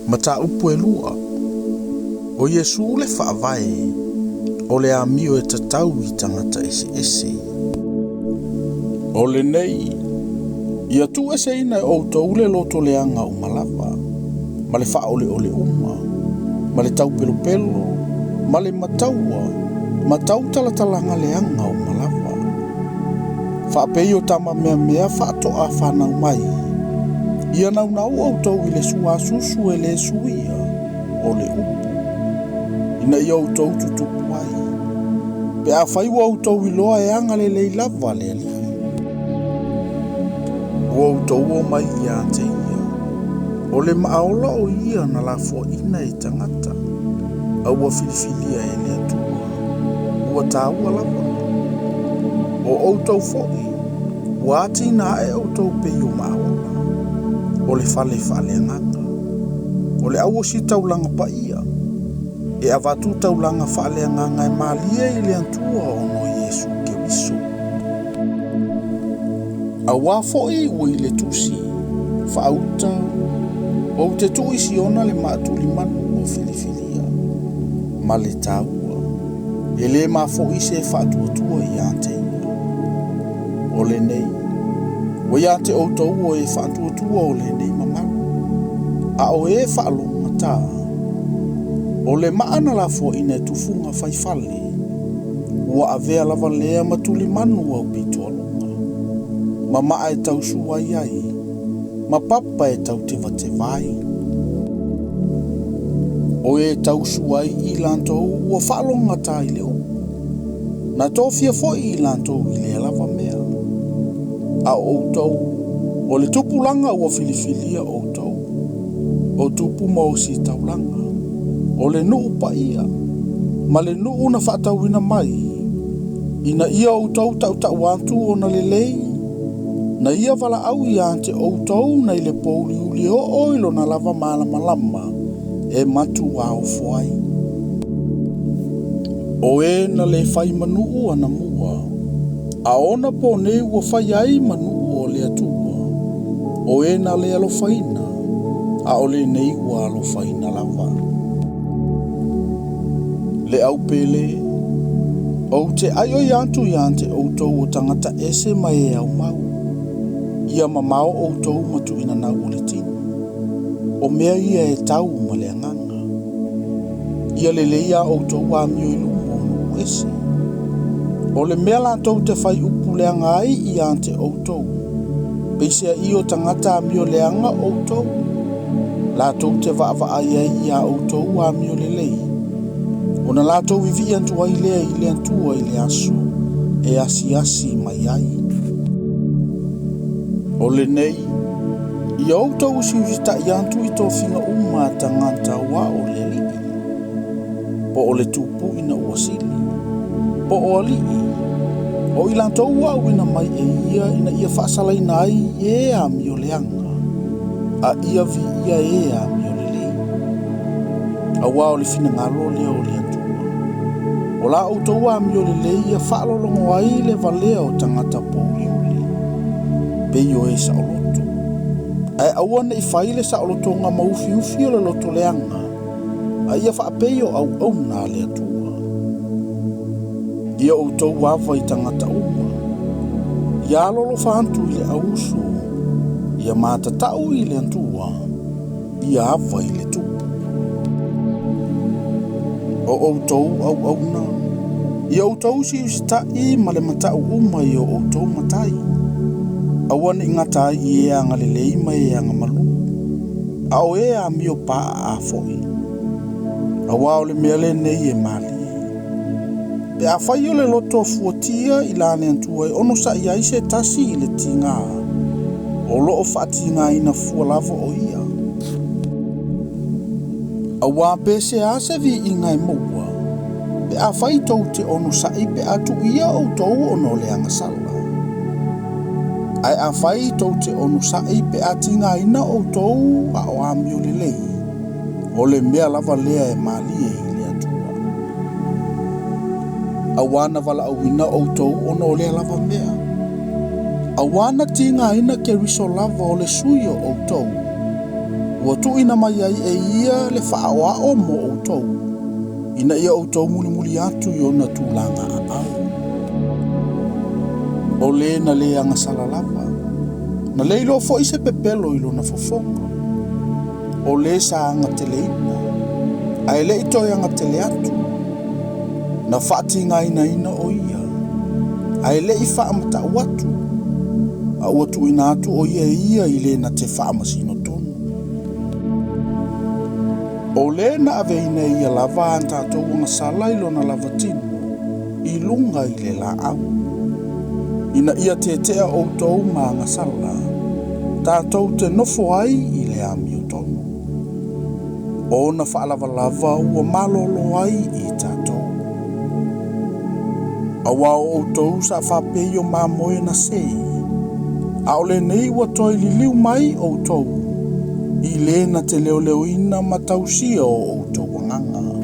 Mataupu e lua. O Iesu le Faavae o le amio e tatau i tagata eseese. O lenei, ia tuueseina e outou le loto leaga uma lava, ma le faaoleole uma, ma le taupelopelo, ma le mataua, ma tautalatalaga leaga uma lava. Faapei o tama meamea faatoa fanau mai, ia naunau outou i le suasusu e le suia o le upu, ina ia outou tutupu ai, pe afai ua outou iloa e agalelei lava le Alii. Ua outou omai ia te ia, o le maaola o ia na lafoaina e tagata, a ua filifilia e le Atua, ua taua lava. O outou foi, ua atinae outou pei o maaola, o le fale faaleagaga, o le auositaulaga paia, e avatu taulaga faaleagaga e malie i le Atua ona o Iesu Keriso. Auā foi ua i le Tusi, Faauta, ou te tuu i Siona le maa tulimanu ua filifilia, ma le taua, e le mafo'i se faatuatua ia te ia. O lenei, ua ia te outou o e faatuatua o lenei mamalu, a o e faalogogata, o le maa na lafoaina e tufuga faifale, ua avea lava lea ma tulimanu aupitoaluga, ma maa e tausua ai, ma papa e tautevateva ai. O e tausua ai i latou ua faalogogata i le upu, na tofia foi i latou i lea lava mea. A o outou, o le tupulaga ua filifilia outou, o tupu ma ositaulaga, o le nuu paia, ma le nuu na faatauina mai, ina ia outou tautau atu ona lelei, na ia valaau ia te outou nai le pouliuli e oo i lona lava malamalama e matuaofo ai. O e na le fai ma nuu anamua, a o onapo nei ua fai ai ma nuu o le Atua, o e na le alofaina, a o lenei ua alofaina lava. Le au pele, ou te aioi atu ia te outou o tagata ese ma e aumau, ia mamao outou ma tuuinanau o le tino, o mea ia e tau ma le agaga. Ia lelei a outou amio i luma o nuu ese. O le mea latou te fai upu leaga ai ia te outou, peiseai o tagata amio leaga outou, latou te vaavaai ai ia outou amio lelei, ona latou vivii atu ai lea i le Atua i le aso e asiasi mai ai. O lenei, ia outou usiusitai atu i tofiga uma a tagata aua o le Alii, po o le tupu ina ua sili, po o alii, o i latou ua auina mai e ia ina ia faasalaina ai e amio leaga, a ia viia e amio lelei. Auā o le finagalo lea o le Atua, o la outou amio lelei ia faalologo ai le valea o tagata pouliuli, pei o e saoloto. Ae aua ne i fai le saolotoga ma ufiufi o le loto leaga, a ia faapei o auauna a le Atua. Ia outou ava i tagata uma, ia alolofa atu i le auuso, ia matatau i le Atua, ia ava i le tupu. O outou auauna, ia outou usiusitai ma le matau uma i o outou matai, aua ne i gata ai i e agalelei ma e agamalu, a o e amio paaa foi. Auā o le mea lenei e malie. Pe afai o le loto fuatia i la le Atua e onosai ai se tasi i le tiga, o loo faatigaina fua lava o ia. Auā pe se a se viiga e maua, pe afai tou te onosai pe a tuuia outou ona o le agasala. Ae afai tou te onosai pe a tigaina outou a o amio lelei, o le mea lava lea e malie i le Atua. Auā na valaauina outou ona o lea lava mea. Auā na tigaina Keriso lava o le sui o outou, Ua tuuina mai ai e ia le faaoao mo outou, ina ia outou mulimuli atu i ona tulaga aau. O le na le agasala lava, na le iloa foi se pepelo i lona fofoga. O le sa agateleina, ae le i toe agatele atu, na faatigainaina o ia, ae le i faamatau atu, a ua tuuina atu o ia e ia i le na te faamasino tonu. O le na aveina e ia lava a tatou agasala i lona lava tino, i luga i le laau, ina ia tetea outou ma agasala, tatou te nofo ai i le amiotonu. O ona faalavalava ua malolo ai i tatou. Auā o outou sa faapei o mamoe na sei, a o lenei ua toe liliu mai outou i le na te leoleoina ma tausia o outou agaga.